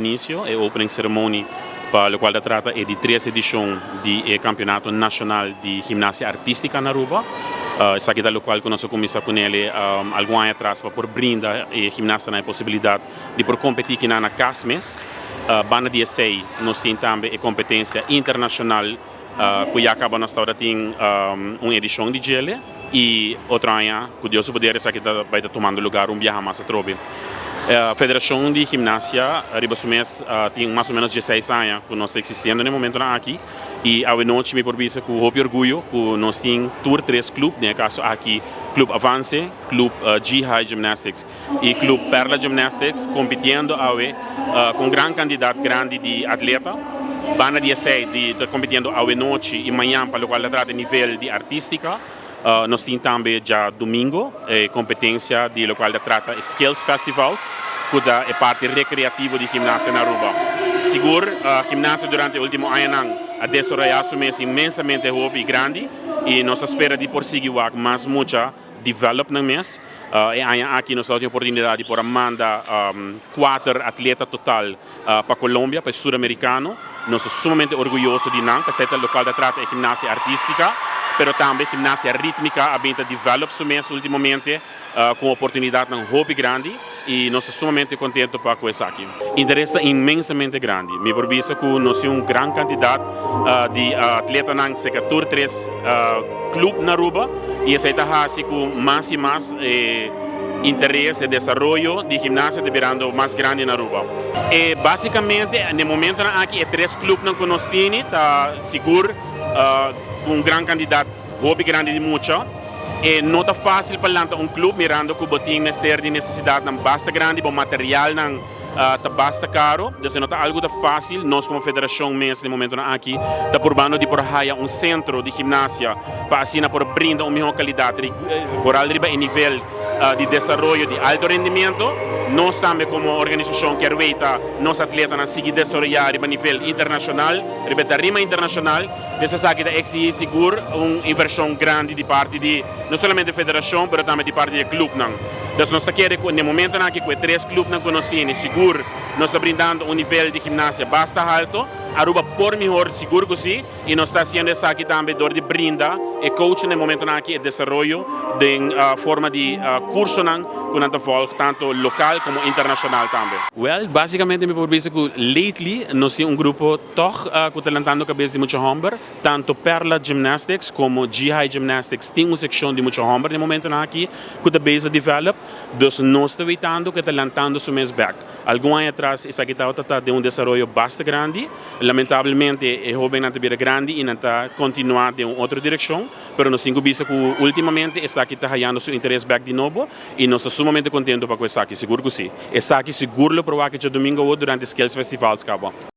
inicio, e opening ceremony pa locual ta trata e di tres edicion di e campeonato nacional di gimnasia artistica na Aruba. Esaki ta locual cu nos a cuminsa cu nele algun aña atras pa por brinda e gimnastanan e posibilidad di por competi kinan na cas mes. Banda di esey nos tin tambe e competencia internacional cu ya caba nos tabata tin un edicion di djele y otro aña cu Dios su poder esaki ta bay ta tumando lugar un biaha mas atrobe. Federacion di Gimnasia riba su mes tin mas o menos dieseis aña cu nos ta existiendo na e momentonan aki y awe nochi mi por bisa cu hopi orguyo cu nos tin tur tres club, den e caso aki Club Avance, Club G-High Gymnastics y Club Perla Gymnastics compitiendo awe cu un gran cantidad grandi di atleta. Banda di esey di ta compitiendo awe nochi y mañan pa locual ta trata e nivel di artistica. Nos tin tambe djadumingo e competencia di locual ta trata e Skills Festivals cu ta e parti recreativo di gimnasia na Aruba. Sigur gimnasia durante e ultimo añanan a desaroya su mes inmensamente hopi y grandi y nos ta spera di por sigui wak mas mucha develop nan mes. E aña aki nos tabatin oportunidad di por a manda cuater atleta total pa Colombia, pa e Suramericano. Nos ta sumamente orguyoso di nan, p'esei ta locual ta trata e gimnasia artistica, pero tambe gimnasia ritmica a bin ta develop su mes ultimamente cu oportunidadnan hopi grandi y nos ta sumamente contento pa cu esaki. Interes ta inmensamente grandi. Mi por bisa cu nos tin un gran cantidad di atletanan cerca tur tres club na Aruba y esey ta haci cu mas y mas e interes, e desaroyo di gimnasia ta birando mas grandi na Aruba. E basicamente na e momentonan aki e tres clubnan cu nos tini ta sigur cu un gran cantidad hopi grandi di mucha. E no ta fácil pa lanta un club mirando cu bo tin mester di necesidadnan basta grandi, bo materialnan ta basta caro, dus e no ta algo ta fácil. Nos como federacion mes den momentonan aki ta purbando di por haya un centro di gimnasia pa asina por brinda un miho calidad vooral riba e nivel di desaroyo di alto rendimiento. Nos tambe como organisacion kier weta nos atletanan sigui desaroya riba nivel internacional, riba e tarima internacional. Des esaki ta exigi sigur un inversion grandi di parti di no solamente federacion pero tambe di parti di e clubnan. Dus nos ta kere cu n'e momentonan aki cu e tres clubnan cu nos tini sigur nos ta brindando un nivel di gimnasia basta halto. Aruba por mihor sigur cu si y nos ta haciendo esaki tambe dor di brinda e coachnan n'e momentonan aki e desaroyo den forma di cursonan cu nan ta volg tanto local como internacional tambe. Well, basicamente mi por bisa cu lately nos tin un grupo Tòg ku ta lantando kabes di mucha hòmber, tantu Perla Gymnastics komo G-High Gymnastics tin un sekshon di mucha hòmber den momentunan aki ku ta bezig develop, dus nos ta weitando ku e ta lantando su mes bèk. Algun aña atras esaki tabata ta den un desaroyo basta grandi, lamentablemente e hóbennan ta bira grandi i nan ta kontinuá den un otro direkshon, pero nos tin ku bisa ku últimamente esaki ta hayando su interes bèk di nobo i nos ta sumamente kontento pa ku esaki, sigur ku si. Esaki sigur lo por wak djadumingu awor durante Skills Festivals kaba.